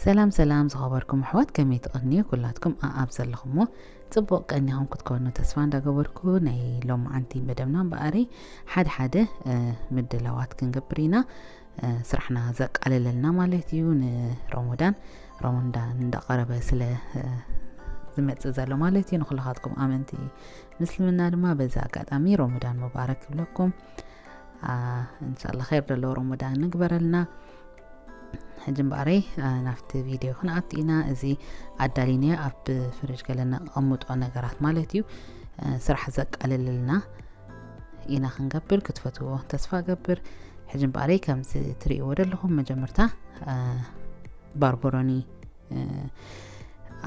ሰላም ሰላም ዝኸበርኩም ኣሕዋት፣ ከመይ ትቐንዩ? ኩላትኩም ኣኣብ ዘለኹምዎ ጽቡቕ ቀኒኹም ክትኮኑ ተስፋ እንዳገበርኩ፣ ናይ ሎማዓንቲ መደብና እምበኣረይ ሓደ ሓደ ምድላዋት ክንገብር ኢና። ስራሕና ዘቃለለልና ማለት እዩ። ንሮሞዳን ሮሞዳን እንዳቐረበ ስለ ዝመጽእ ዘሎ ማለት እዩ። ንኹላኻትኩም ኣመንቲ ምስልምና ድማ በዚ ኣጋጣሚ ሮሞዳን ሙባረክ ይብለኩም። እንሻላ ኸይር ዘለዎ ሮሞዳን ንግበረልና። ሕጂ እምበኣረይ ናብቲ ቪድዮ ክንኣቱ ኢና። እዚ ኣዳሊናዮ ኣብ ፍርጅ ገለ ነቐምጦ ነገራት ማለት እዩ። ስራሕ ዘቃልልልና ኢና ክንገብር ክትፈትዎ ተስፋ ገብር። ሕጂ እምበኣረይ ከምዚ ትርእይዎ ዘለኹም መጀመርታ ባርቦሮኒ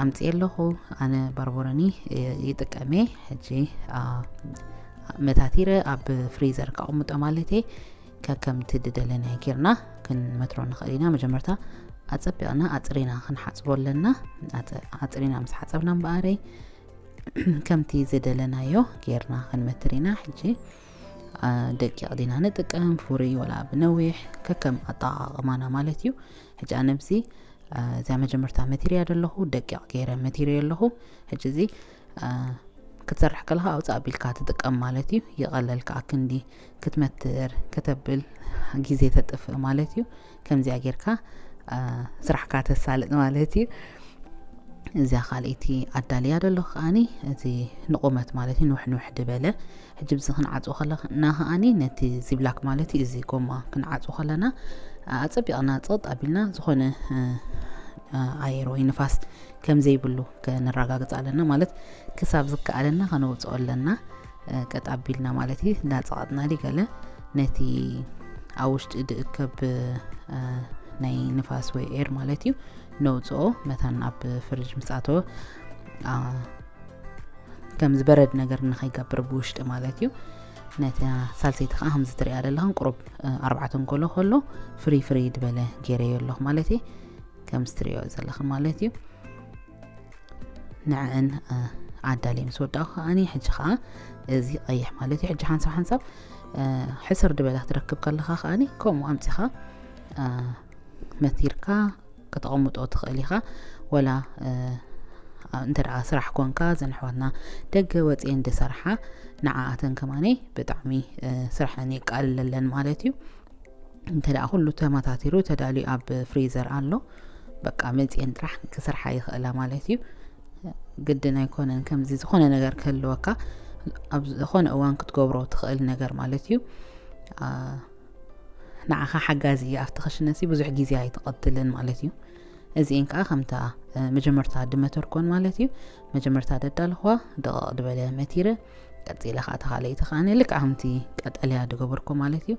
ኣምፅእ ኣለኹ። ኣነ ባርቦሮኒ ይጥቀመ። ሕጂ መታቲረ ኣብ ፍሪዘር ከቕምጦ ማለት ከከምቲ ድደለናዮ ጌርና ክንመትሮ ንኽእል ኢና። መጀመርታ ኣፀቢቕና ኣፅሪና ክንሓፅቦ ኣለና። ኣፅሪና ምስ ሓፀብና እምበኣረይ ከምቲ ዝደለናዮ ጌርና ክንመትር ኢና። ሕጂ ደቂቕ ዲና ንጥቀም፣ ፍሩይ ወላ ብነዊሕ፣ ከከም ኣጠቓቕማና ማለት እዩ። ሕጂ ኣነ ብዚ እዚኣ መጀመርታ መቲርያ ደለኹ፣ ደቂቕ ገይረ መቲርዮ ኣለኹ። ሕጂ እዚ ክትሰርሕ ከለኻ ኣውፃእ ኣቢልካ ትጥቀም ማለት እዩ። ይቐለልካ፣ ኣክንዲ ክትመትር ከተብል ግዜ ተጥፍእ ማለት እዩ። ከምዚኣ ጌርካ ስራሕካ ተሳልጥ ማለት እዩ። እዚኣ ካልኣይቲ ኣዳልያ ደለኹ ከኣኒ፣ እዚ ንቑመት ማለት እዩ፣ ንውሕ ንውሕ ድበለ። ሕጂ ብዚ ክንዓፅዎ ከለና ከኣኒ ነቲ ዚብላክ ማለት እዩ፣ እዚ ጎማ ክንዓፅዎ ከለና ኣፀቢቕና ፅቕጥ ኣቢልና ዝኾነ ኣየር ወይ ንፋስ ከም ዘይብሉ ከነረጋግፅ ኣለና። ማለት ክሳብ ዝከኣለና ከነውፅኦ ኣለና። ቀጥ ኣቢልና ማለት እዩ፣ እንዳፀቐጥና ዲ ገለ ነቲ ኣብ ውሽጢ ድእከብ ናይ ንፋስ ወይ ኤር ማለት እዩ ነውፅኦ። መታን ኣብ ፍርጅ ምስ ኣተወ ከም ዝበረድ ነገር ንኸይገብር ብውሽጢ ማለት እዩ። ነታ ሳልሰይቲ ከዓ ከምዚ ትሪኣ ዘለኽን ቁሩብ ኣርባዕተ እንኮሎ ከሎ ፍሪ ፍሪ ድበለ ገይረዮ ኣለኹ ማለት እዩ። ከምዚ ትሪኦ ዘለኽን ማለት እዩ። ንዕን ኣዳልየ ምስ ወዳእኩ ከዓኒ ሕጂ ከዓ እዚ ቀይሕ ማለት እዩ። ሕጂ ሓንሳብ ሓንሳብ ሕስር ድበለ ክትረክብ ከለኻ ከዓኒ ከምኡ ኣምፂኻ መቲርካ ከተቐምጦ ትኽእል ኢኻ። ወላ እንተ ደኣ ስራሕ ኮንካ፣ ዘን ኣሕዋትና ደገ ወፂኤን ድሰርሓ፣ ንዓኣተን ከማኒ ብጣዕሚ ስራሐን የቃልለለን ማለት እዩ። እንተ ደኣ ኩሉ ተመታቲሩ ተዳልዩ ኣብ ፍሪዘር ኣሎ፣ በቃ መፂኤን ጥራሕ ክሰርሓ ይኽእላ ማለት እዩ። ግድን ኣይኮነን ከምዚ ዝኾነ ነገር ክህልወካ፣ ኣብ ዝኾነ እዋን ክትገብሮ ትኽእል ነገር ማለት እዩ። ንዓኻ ሓጋዚ እያ። ኣብቲ ክሽነሲ ብዙሕ ግዜ ኣይትቐትልን ማለት እዩ። እዚኤን ከዓ ከምታ መጀመርታ ድመተርኮን ማለት እዩ። መጀመርታ ደዳልኽዋ ደቐቕ ድበለ መቲረ፣ ቀፂለ ከዓ ተኻለይቲ ከዓ ልክዕ ከምቲ ቀጠልያ ድገበርኮ ማለት እዩ።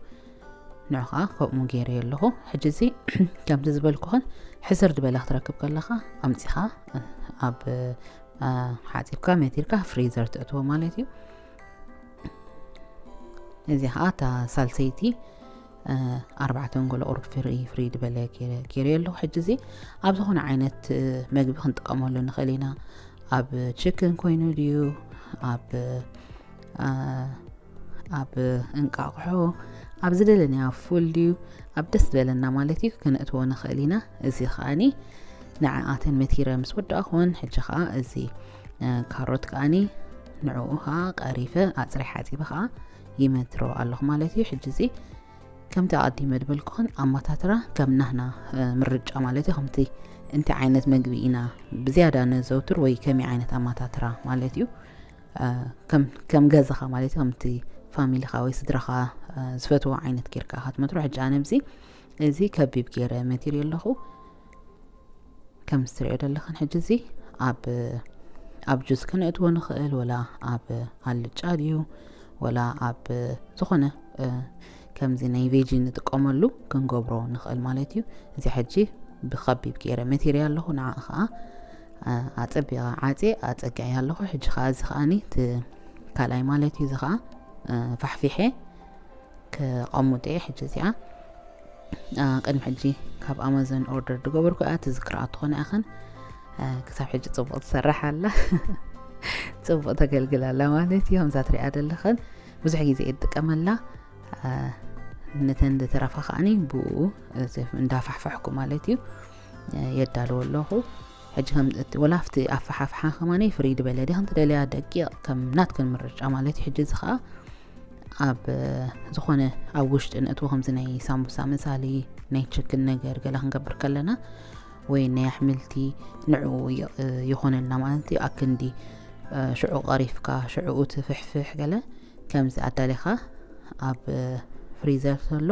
ንዑ ከዓ ከምኡ ገይረ ኣለኹ። ሕጂ እዚ ከምቲ ዝበልኩኽን ሕስር ድበለ ክትረክብ ከለኻ ኣምፂኻ ኣብ ሓፂብካ መቲርካ ፍሪዘር ተእትዎ ማለት እዩ። እዚ ከዓ እታ ሳልሰይቲ ኣርባዕተ እንጎሎ ቁሩብ ፍሪ ፍሪ ድበለ ገይረ ኣለኹ። ሕጂ እዚ ኣብ ዝኾነ ዓይነት መግቢ ክንጥቀመሉ ንኽእል ኢና። ኣብ ችክን ኮይኑ ድዩ፣ ኣብ ኣብ እንቃቕሖ፣ ኣብ ዝደለናዮ ፉል ድዩ፣ ኣብ ደስ ዝበለና ማለት እዩ ክነእትዎ ንኽእል ኢና። እዚ ከዓኒ ንዓኣተን መቲረ ምስ ወዳእኹን፣ ሕጂ ከዓ እዚ ካሮት ከዓኒ ንዕኡ ከዓ ቀሪፈ ኣፅሪ ሓፂበ ከዓ ይመትሮ ኣለኹ ማለት እዩ። ሕጂ እዚ ከምቲ ኣቐዲመ ድበልኩኽን ኣማታትራ ከም ናህና ምርጫ ማለት እዩ። ከምቲ እንታይ ዓይነት መግቢ ኢና ብዝያዳ ነዘውትር ወይ ከመይ ዓይነት ኣማታትራ ማለት እዩ። ከም ገዛኻ ማለት እዩ፣ ከምቲ ፋሚሊኻ ወይ ስድራኻ ዝፈትዎ ዓይነት ጌርካ ኢኻ ትመትሮ። ሕጂ ኣነ እዚ እዚ ከቢብ ገይረ መቲርዮ ኣለኹ። ከም እትሪኦ ዘለኽን ሕጂ እዚ ኣብ ኣብ ጁስ ከነእትዎ ንኽእል፣ ወላ ኣብ ኣልጫ ድዩ፣ ወላ ኣብ ዝኾነ ከምዚ ናይ ቬጂ ንጥቀመሉ ክንገብሮ ንኽእል ማለት እዩ። እዚ ሕጂ ብኸቢብ ገይረ መቲርዮ ኣለኹ። ንዓ ኸዓ ኣፀቢቐ ዓፅየ ኣፀጊዐዮ ኣለኹ። ሕጂ ኸዓ እዚ ኸዓኒ እቲ ካልኣይ ማለት እዩ። እዚ ኸዓ ፋሕፊሐ ከቐምጦ እየ። ሕጂ እዚኣ ቅድሚ ሕጂ ካብ ኣማዞን ኦርደር ዝገበርኩ እያ፣ ትዝክርኣ ትኾና ኢኽን። ክሳብ ሕጂ ፅቡቕ ትሰርሕ ኣላ፣ ፅቡቕ ተገልግል ኣላ ማለት እዩ። ከምዛ ትሪኣ ዘለኽን ብዙሕ ግዜ እየ ዝጥቀመላ። ነተን ዝተረፋ ከዓኒ ብኡ እንዳፋሕፋሕኩ ማለት እዩ። የዳለዎ ኣለኹ። ሕጂ ከም እቲ ወላ ኣብቲ ኣፈሓፍሓ ከማነይ ፍርይ ዝበለ ድያ ከምቲ ደልያ ደቂቕ ከም ናትክን ምርጫ ማለት እዩ። ሕጂ እዚ ኸዓ ኣብ ዝኾነ ኣብ ውሽጢ ነእትዎ ከምዚ ናይ ሳምቡሳ መሳሊ ናይ ችክን ነገር ገለ ክንገብር ከለና ወይ ናይ ኣሕምልቲ ንዕኡ ይኾነልና ማለት እዩ። ኣክንዲ ሽዑ ቀሪፍካ ሽዑ ትፍሕፍሕ ገለ ከምዚ ኣዳሊኻ ኣብ ፍሪዘር ዘሎ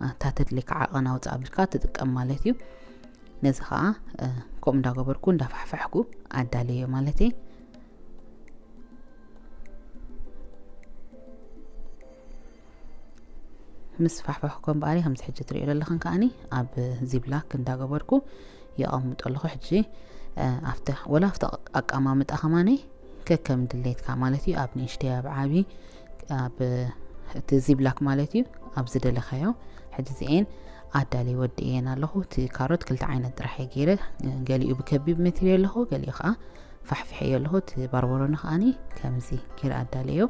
እታ ተድልየካ ዓቐን ኣውፅእ ኣቢልካ ትጥቀም ማለት እዩ። ነዚ ከዓ ከምኡ እንዳገበርኩ እንዳፋሕፋሕኩ ኣዳልዮ ማለት እየ። ምስ ፋሕፋሕኩ እምበኣሪ ከምዚ ሕጂ ትሪኦ ዘለኽን ከዓኒ ኣብ ዚብላክ እንዳገበርኩ የቐምጦ ኣለኹ። ሕጂ ኣብቲ ወላ ኣብቲ ኣቀማምጣ ከማኒ ከከም ድሌትካ ማለት እዩ። ኣብ ንእሽተይ ኣብ ዓቢ ኣብ እቲ ዚብላክ ማለት እዩ። ኣብ ዝደለኻዮ ሕጂ እዚኤን ኣዳሊ ወዲ እየን ኣለኹ። እቲ ካሮት ክልተ ዓይነት ጥራሕ እየ ገይረ፣ ገሊኡ ብከቢብ መትሪ ኣለኹ፣ ገሊኡ ከዓ ፋሕፊሐዮ ኣለኹ። እቲ ባርበሮኒ ከዓኒ ከምዚ ገይረ ኣዳለዮ።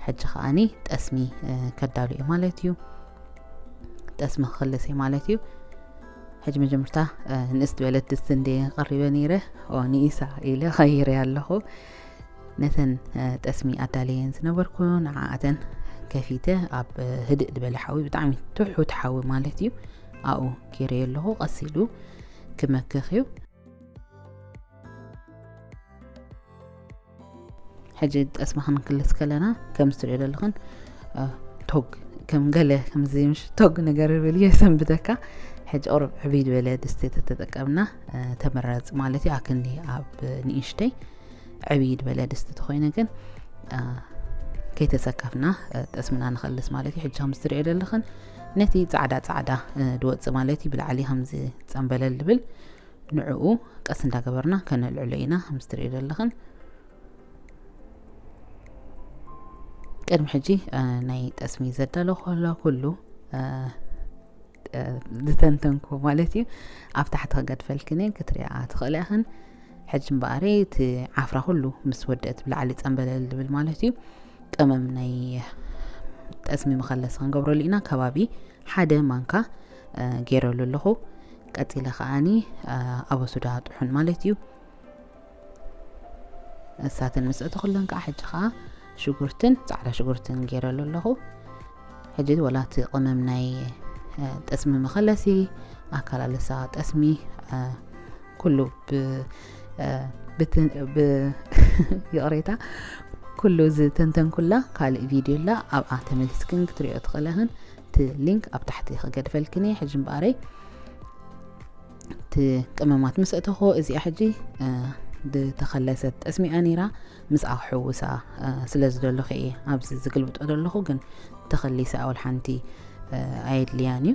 ሕጂ ከዓኒ ጠስሚ ከዳሉ እየ ማለት እዩ። ጠስሚ ክኽልስ እየ ማለት እዩ። ሕጂ መጀመርታ ንእስ ዝበለት ድስቲ እንደ ቀሪበ ነይረ ንኢሳ ኢለ ኸይረ ኣለኹ። ነተን ጠስሚ ኣዳለየን ዝነበርኩ ንዓኣተን ከፊተ ኣብ ህድእ ዝበለ ሓዊ ብጣዕሚ ትሑት ሓዊ ማለት እዩ ኣብኡ ገይረዮ ኣለኹ። ቀስ ኢሉ ክመክኽ እዩ። ሕጂ ጠስሚ ክንክልስ ከለና ከም ዝትሪኦ ዘለኽን ቶግ ከም ገለ ከምዚ ምሽ ቶግ ነገር ይብል እየ ሰንብተካ። ሕጂ ቁሩብ ዕብይ ዝበለ ድስቲ ተተጠቀምና ተመራፂ ማለት እዩ። ኣክንዲ ኣብ ንእሽተይ ዕብይ ዝበለ ድስቲ ተኾይነ ግን ከይተሰከፍና ጠስምና ንኸልስ ማለት እዩ። ሕጂ ከም ዝትሪኦ ዘለኽን ነቲ ፃዕዳ ፃዕዳ ድወፅእ ማለት እዩ። ብላዕሊ ከምዚ ፀንበለል ድብል ንዕኡ ቀስ እንዳገበርና ከነልዕሎ ኢና። ከም ዝትሪኦ ዘለኽን ቅድሚ ሕጂ ናይ ጠስሚ ዘዳለኹ ከሎ ኩሉ ዝተንተንኩ ማለት እዩ ኣብ ታሕቲ ክገድፈልክን ክትሪኣ ትኽእሊ ኢኽን። ሕጂ እምበኣሪ እቲ ዓፍራ ኩሉ ምስ ወደአት ብላዕሊ ፀንበለል ድብል ማለት እዩ። ቀመም ናይ ጠስሚ መኸለሲ ክንገብረሉ ኢና። ከባቢ ሓደ ማንካ ገይረሉ ኣለኹ። ቀፂለ ከዓኒ ኣበሱዳ ጥሑን ማለት እዩ። እሳተን ምስ ኣእተኹለን ከዓ ሕጂ ከዓ ሽጉርትን ፃዕዳ ሽጉርትን ገይረሉ ኣለኹ። ሕጂ ወላ እቲ ቅመም ናይ ጠስሚ መኸለሲ ኣከላልሳ ጠስሚ ኩሉ ይቕሬታ ኩሉ ዝተንተንኩላ ካልእ ቪድዮ ኣላ ኣብኣ ተመሊስክን ክትሪኦ ትኽእለኽን። እቲ ሊንክ ኣብ ታሕቲ ክገድፈልክን እየ። ሕጂ እምበኣረይ እቲ ቅመማት ምስ እተኾ እዚኣ ሕጂ ዝተኸለሰት ጠስሚኣ ነይራ ምስኣ ክሕውሳ ስለ ዝደለኹ እየ ኣብዚ ዝግልብጦ ዘለኹ። ግን ተኸሊሰ ኣውል ሓንቲ ኣየድልያን እዩ።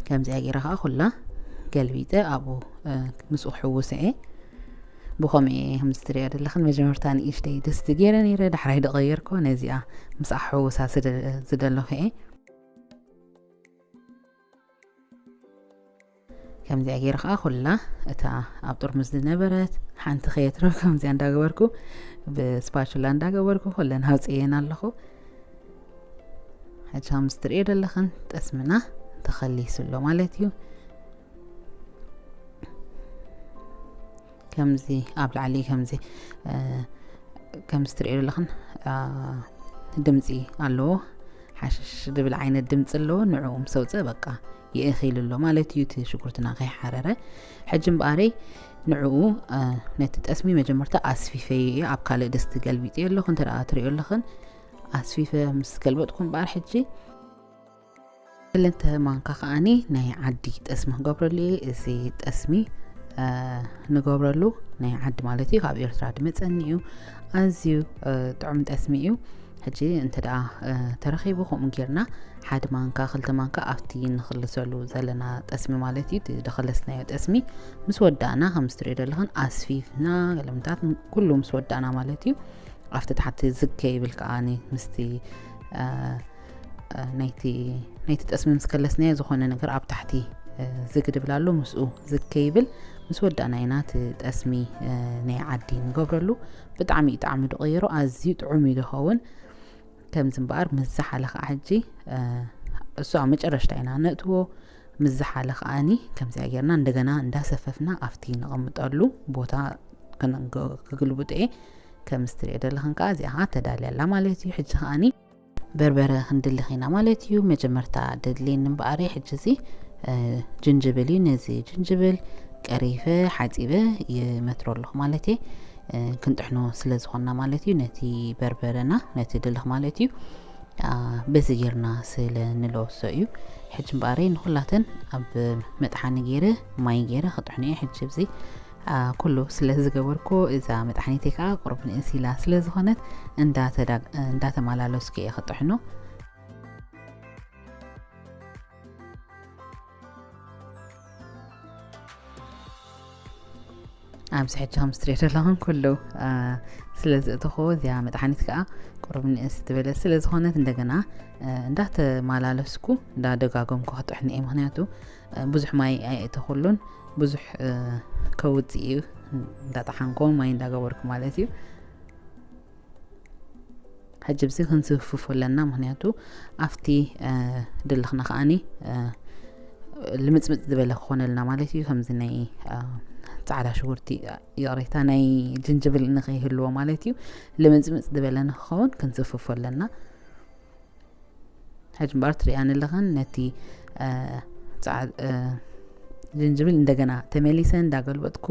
ከምዚኣ ገይረ ከዓ ኩላ ገልቢጠ ኣብኡ ምስኡ ክሕውሰ እየ። ብኸምኡ እየ ከም ዝትሪኦ ዘለኽን መጀመርታ ንእሽተይ ድስቲ ገይረ ነይረ ዳሕራይ ደቐየርኮ ነዚኣ ምስኣ ክሕውሳ ዝደለኹ እየ። ከምዚኣ ገይረ ከዓ ኩላ እታ ኣብ ጥርሙዝ ዝነበረት ሓንቲ ከየትረፍ ከምዚኣ እንዳገበርኩ ብስፓቹላ እንዳገበርኩ ኩለን ሃውፅየን ኣለኹ። ሕጂ ከም ዝትሪኦ ዘለኽን ጠስምና ተኸሊሱ ኣሎ ማለት እዩ። ከምዚ ኣብ ላዕሊ ከምዚ ከምዚ ትሪኦ ዘለኽን ድምፂ ኣለዎ። ሓሽሽ ዝብል ዓይነት ድምፂ ኣለዎ። ንዕኡ ምስ ኣውፅእ በቃ ይእኺል ኣሎ ማለት እዩ። እቲ ሽጉርትና ከይሓረረ ሕጂ እምበኣረይ ንዕኡ ነቲ ጠስሚ መጀመርታ ኣስፊፈ እየ ኣብ ካልእ ድስቲ ገልቢጥዮ ኣለኹ። እንተ ደኣ ትሪኦ ኣለኽን ኣስፊፈ ምስ ገልበጥኩ እምበኣር ሕጂ ክልተ ማንካ ከዓኒ ናይ ዓዲ ጠስሚ ክገብረሉ እየ። እዚ ጠስሚ ንገብረሉ ናይ ዓዲ ማለት እዩ ካብ ኤርትራ ድመፀኒ እዩ። ኣዝዩ ጥዑም ጠስሚ እዩ። ሕጂ እንተ ደኣ ተረኺቡ ከምኡ ጌርና ሓደ ማንካ ክልተ ማንካ ኣብቲ ንኽልሰሉ ዘለና ጠስሚ ማለት እዩ። እቲ ደኸለስናዮ ጠስሚ ምስ ወዳእና ከም ዝትሪኦ ዘለኽን ኣስፊፍና ገለምታት ኩሉ ምስ ወዳእና ማለት እዩ። ኣብቲ ታሕቲ ዝከ ይብል ከዓኒ ምስቲ ናይቲ ናይቲ ጠስሚ ምስ ከለስናዮ ዝኾነ ነገር ኣብ ታሕቲ ዝግ ድብል ኣሎ ምስኡ ዝከ ይብል። ምስ ወዳእና ኢና እቲ ጠስሚ ናይ ዓዲ ንገብረሉ። ብጣዕሚ እዩ ጣዕሚ ዝቕይሮ ኣዝዩ ጥዑም እዩ ዝኸውን። ከምዚ እምበኣር ምስ ዝሓለ ከዓ ሕጂ እሱ ኣብ መጨረሽታ ኢና ነእትዎ። ምስ ዝሓለ ከኣኒ ከምዚኣ ጌርና እንደገና እንዳሰፈፍና ኣብቲ ነቐምጠሉ ቦታ ክን-፣ ክግልብጦ እየ። ከም እትሪኦ ዘለኽን ከኣ እዚኣ ከኣ ተዳልያ ኣላ ማለት እዩ። ሕጂ ከኣኒ በርበረ ክንድልኽ ኢና ማለት እዩ። መጀመርታ ደድልየኒ እምበኣር ሕጂ እዚ፣ እ፣ ጅንጅብል እዩ። ነዚ ጅንጅብል ቀሪፈ ሓጺበ ይመትሮ ኣለኹ ማለት እየ። እ፣ ክንጥሕኖ ስለ ዝኾንና ማለት እዩ። ነቲ በርበረና፣ ነቲ ድልኽ ማለት እዩ። አ፣ በዚ ጌርና ስለ ንለውሶ እዩ። ሕጂ እምበኣረይ ንኹላተን ኣብ መጥሓኒ ገይረ፣ ማይ ገይረ ክጥሕኖ እየ። ሕጂ ኣብዚ፣ አ፣ ኩሉ ስለ ዝገበርኩ፣ እዛ መጥሓኒተይ ከኣ ቁሩብ ንእስ ኢላ ስለ ዝኾነት፣ እንዳተዳ-፣ እንዳተመላለስኩ እየ ክጥሕኖ። ኣብዚ ሕጂ ከም እትሪኦ ዘለኹም ኩሉ፣ አ፣ ስለ ዘእተኹ፣ እዚኣ መጥሓኒት ከኣ ቁሩብ ንእስ ዝበለ ስለ ዝኾነት፣ እንደገና፣ አ፣ እንዳተመላለስኩ፣ እንዳደጋገምኩ ክጥሕን እየ። ምኽንያቱ፣ አ፣ ብዙሕ ማይ ኣየእተኹሉን፣ ብዙሕ፣ አ፣ ከውጽእ እዩ፣ እንዳጠሓንኩ ማይ እንዳገበርኩ ማለት እዩ። ሕጂ ኣብዚ ክንስፍፎ ኣለና፣ ምኽንያቱ ኣብቲ፣ እ፣ ድልኽና ከኣኒ፣ እ፣ ልምጽምጽ ዝበለ ክኾነልና ማለት እዩ። ከምዚ ናይ፣ እ፣ ጻዕዳ ሽጉርቲ፣ ይቕሬታ፣ ናይ ጅንጅብል ንኸይህልዎ ማለት እዩ። ልምጽምጽ ዝበለ ንክኸውን ክንስፍፎ ኣለና። ሕጂ እምበኣር ትሪኣኒ ኣለኽን ነቲ፣ እ፣ ጻዕ-፣ እ፣ ጅንጅብል እንደገና ተመሊሰ እንዳገልበጥኩ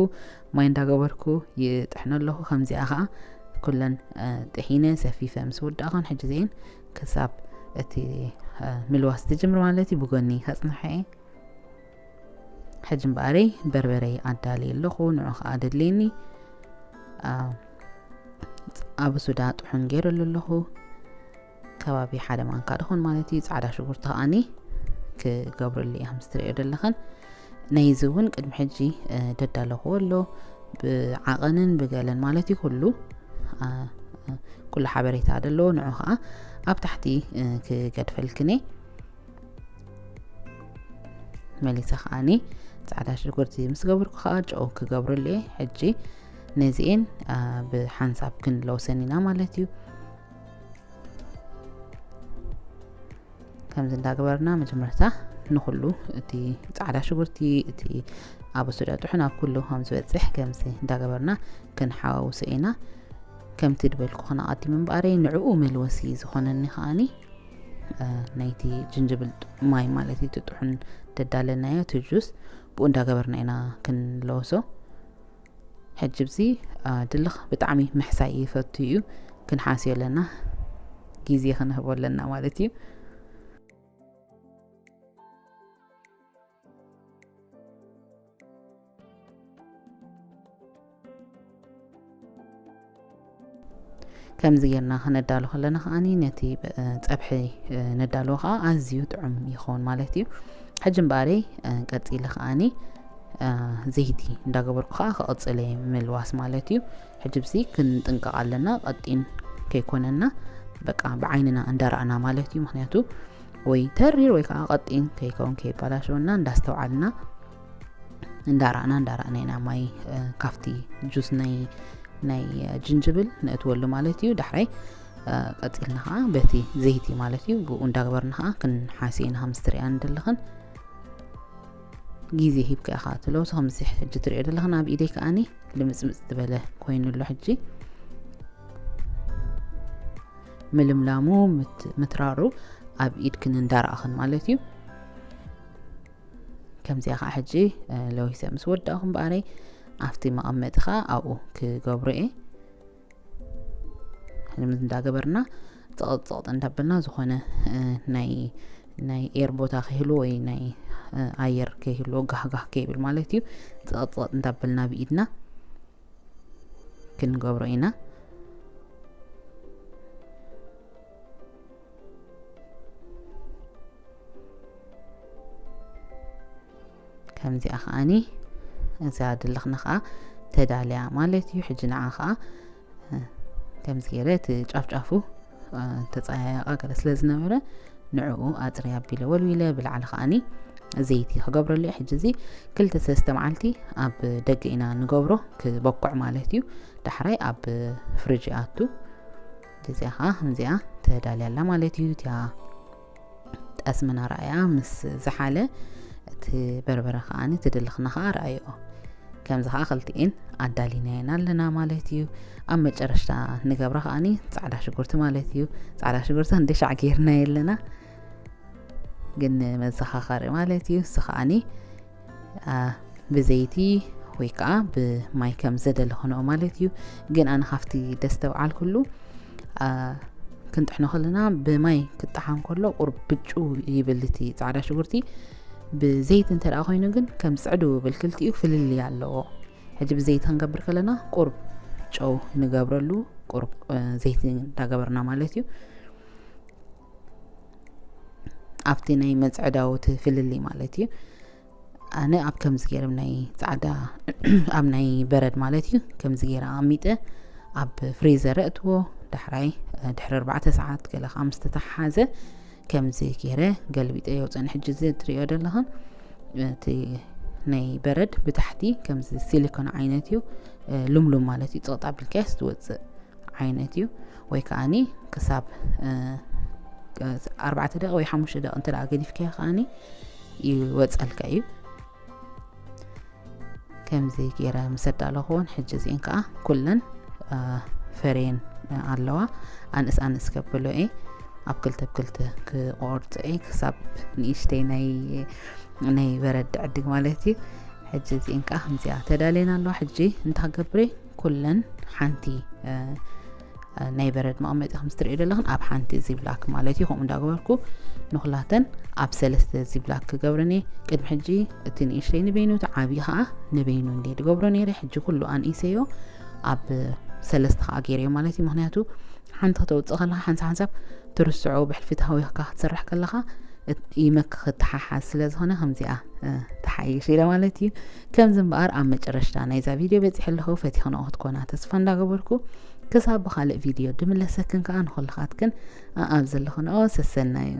ማይ እንዳገበርኩ ይጥሕኖ ኣለኹ። ከምዚኣ ኸኣ ኩለን፣ እ፣ ጥሒነ ሰፊፈ ምስ ወዳእኹን ሕጂ እዚኤን ክሳብ እቲ፣ እ፣ ምልዋስ ትጅምር ማለት እዩ። ብጎኒ ከጽንሐ እየ። ሕጂ እምበኣረይ በርበረይ ኣዳልየ ኣለኹ፣ ንዑ ኸኣ ደድልየኒ። አ፣ ኣብ ሱዳ ጥሑን ገይረሉ ኣለኹ። ከባቢ ሓደ ማንካ ድኾን ማለት እዩ። ጻዕዳ ሽጉርቲ ከኣኒ ክገብረሉ እየ፣ ከም እትሪኦ ዘለኽን። ናይዚ እውን ቅድሚ ሕጂ፣ እ፣ ደዳለኽዎ ኣሎ፣ ብዓቐንን ብገለን ማለት እዩ። ኩሉ፣ አ፣ እ፣ ኩሉ ሓበሬታ ደለዎ። ንዑ ኸኣ ኣብ ታሕቲ፣ እ፣ ክገድፈልክን እየ። መሊሰ ከኣኒ ጻዕዳ ሽጉርቲ ምስ ገበርኩ ከኣ ጨው ክገብረሉ እየ። ሕጂ ነዚኤን፣ አ፣ ብሓንሳብ ክንለውሰን ኢና ማለት እዩ። ከምዚ እንዳገበርና መጀመርታ ንኹሉ እቲ ጻዕዳ ሽጉርቲ፣ እቲ ኣብ ሱዳ ጥሑን ኣብ ኩሉ ከም ዝበጽሕ ከምዚ እንዳገበርና ክንሓዋውሶ ኢና። ከምቲ ድበልኩኽን ኣቐዲመ እምበኣረይ ንዕኡ መልወሲ ዝኾነኒ ከኣኒ፣ እ፣ ናይቲ ጅንጅብል ጥ-፣ ማይ ማለት እዩ፣ እቲ ጥሑን ደዳለናዮ፣ እቲ ጁስ፣ ብኡ እንዳገበርና ኢና ክንለውሶ። ሕጂ ብዚ፣ እ፣ ድልኽ ብጣዕሚ ምሕሳይ ይፈቱ እዩ፣ ክንሓስዮ ኣለና፣ ግዜ ክንህቦ ኣለና ማለት እዩ። ከምዚ ጌርና ክነዳሉ ከለና ከኣኒ ነቲ፣ እ፣ ጸብሒ፣ እ፣ ነዳልዎ ከኣ ኣዝዩ ጥዑም ይኸውን ማለት እዩ። ሕጂ እምበኣረይ፣ እ፣ ቀጺለ ከኣኒ፣ እ፣ ዘይቲ እንዳገበርኩ ከኣ ክቕጽል እየ ምልዋስ ማለት እዩ። ሕጂ ብዚ ክንጥንቀቕ ኣለና፣ ቀጢን ከይኮነና፣ በቃ ብዓይንና እንዳረኣና ማለት እዩ። ምኽንያቱ ወይ ተሪር ወይ ከኣ ቀጢን ከይከውን ከይባላሸወና እንዳስተውዓልና እንዳረኣና እንዳረኣና ኢና ማይ፣ እ፣ ካብቲ ጁስ ናይ፣ ናይ ጅንጅብል ነእትወሉ ማለት እዩ። ዳሕራይ፣ እ፣ ቀጺልና ከኣ በቲ ዘይቲ ማለት እዩ፣ ብኡ እንዳገበርና ከኣ ክንሓስዮ ኢና፣ ከም እትሪኣኒ ዘለኽን። ግዜ ሂብካ ኢኻ ትለውሶ፣ ከምዚ ሕጂ ትሪኦ ዘለኽን ኣብ ኢደይ ከኣኒ ልምጽምጽ ዝበለ ኮይኑ ኣሎ። ሕጂ ምልምላሙ ምት-፣ ምትራሩ ኣብ ኢድክን እንዳረኣኽን ማለት እዩ። ከምዚኣ ኸዓ ሕጂ፣ እ፣ ለዊሰ ምስ ወዳእኹ እምበኣረይ ኣብቲ መቐመጢ ኸዓ ኣብኡ ክገብሮ እየ። ሕጂ እንዳገበርና ጸቐጥ ጸቐጥ እንዳበልና ዝኾነ፣ እ፣ ናይ፣ ናይ ኤር ቦታ ከይህሉ ወይ ናይ፣ እ፣ ኣየር ከይህሉ ጋህጋህ ከይብል ማለት እዩ። ጸቐጥ ጸቐጥ እንዳበልና ብኢድና ክንገብሮ ኢና። ከምዚኣ ከኣኒ እዛ ድልኽና ከኣ ተዳልያ ማለት እዩ። ሕጂ ንዓ ከኣ፣ እ፣ ከምዚ ገይረ እቲ ጫፍጫፉ፣ እ፣ ተጸያያቓ ገለ ስለ ዝነበረ ንዕኡ ኣጽርያ ኣቢለ ወልዊለ ብላዕሊ ከኣኒ ዘይቲ ክገብረሉ እየ። ሕጂ እዚ ክልተ ሰለስተ መዓልቲ ኣብ ደገ ኢና ንገብሮ ክበኩዕ ማለት እዩ። ዳሕራይ ኣብ ፍሪጅ ይኣቱ። እዚኣ ከኣ ከምዚኣ ተዳልያ ኣላ ማለት እዩ። እቲኣ ጠስምና ረኣያ ምስ ዝሓለ እቲ በርበረ ከዓኒ ትደለኽና ከዓ ረኣይኦ። ከምዚ ከዓ ክልቲኤን ኣዳሊናየን ኣለና ማለት እዩ። ኣብ መጨረሽታ ንገብራ ከዓኒ ፃዕዳ ሽጉርቲ ማለት እዩ። ፃዕዳ ሽጉርቲ ክንደይ ሻዕ ገይርና የለና፣ ግን መዘኻኸሪ ማለት እዩ። እሱ ከዓኒ ብዘይቲ ወይ ከዓ ብማይ ከም ዝደለኽንኦ ማለት እዩ። ግን ኣነ ካብቲ ደስተውዓልኩሉ ክንጥሕኖ ከለና ብማይ ክጠሓን ከሎ ቁርብ ብጩ ይብል እቲ ፃዕዳ ሽጉርቲ። ብዘይቲ እንተ ደኣ ኮይኑ ግን ከም ፅዕዱ ብል ክልቲኡ ፍልልይ ኣለዎ። ሕጂ ብዘይቲ ክንገብር ከለና ቁርብ ጨው ንገብረሉ፣ ቁርብ ዘይቲ እንዳገበርና ማለት እዩ። ኣብቲ ናይ መፅዕዳዊ እቲ ፍልልይ ማለት እዩ። ኣነ ኣብ ከምዚ ገይረ ናይ ፃዕዳ ኣብ ናይ በረድ ማለት እዩ ከምዚ ገይረ ኣቐሚጠ ኣብ ፍሪዘር እእትዎ። ዳሕራይ ድሕሪ ኣርባዕተ ሰዓት ገለ ከዓ ምስ ተተሓሓዘ ከምዚ ገይረ ገልቢጠ የውፅእን። ሕጂ እዚ ትሪኦ ዘለኽን እቲ ናይ በረድ ብታሕቲ ከምዚ ሲሊኮን ዓይነት እዩ፣ ሉምሉም ማለት እዩ። ፅቕጥ ኣቢልካዮ ዝወፅእ ዓይነት እዩ። ወይ ከዓኒ ክሳብ ኣርባዕተ ደቂ ወይ ሓሙሽተ ደቂ እንተ ገዲፍካዮ ከዓኒ ይወፀልካ እዩ። ከምዚ ገይረ ምስ ኣዳለኹዎን ሕጂ እዚአን ከዓ ኩለን ፈርየን ኣለዋ። ኣንእስ ኣንእስ ከብሎ እየ፣ ኣብ ክልተ ብክልተ ክቆርፅ እየ ክሳብ ንእሽተይ ናይ ናይ በረድ ዕድግ ማለት እዩ። ሕጂ እዚአን ከዓ ከምዚኣ ተዳልየን ኣለዋ። ሕጂ እንታይ ክገብር እየ? ኩለን ሓንቲ ናይ በረድ መቐመጢ ከም ዝትርእዩ ዘለኽን ኣብ ሓንቲ ዚብላክ ማለት እዩ። ከምኡ እንዳገበርኩ ንኩላተን ኣብ ሰለስተ ዚብላክ ክገብረን እየ። ቅድሚ ሕጂ እቲ ንእሽተይ ንበይኑ እቲ ዓብዪ ከዓ ንበይኑ እንደ ዝገብሮ ነይረ። ሕጂ ኩሉ ኣንኢሰዮ ኣብ ሰለስተ ከዓ ገይረዮ ማለት እዩ። ምክንያቱ ሓንቲ ከተውፅእ ከለካ ሓንሳብ ሓንሳብ ትርስዖ ብሕልፊ ተሃዊኽካ ክትሰርሕ ከለካ ይመክ ክተሓሓዝ ስለ ዝኾነ ከምዚኣ ተሓይሽ ኢለ ማለት እዩ። ከምዚ እምበኣር ኣብ መጨረሽታ ናይዛ ቪድዮ በፂሐ ኣለኹ። ፈቲኽንኦ ክትኮና ተስፋ እንዳገበርኩ ክሳብ ብካልእ ቪድዮ ድምለሰክን ከዓ ንኩልኻትክን ኣብ ዘለኽንኦ ሰሰናዩ።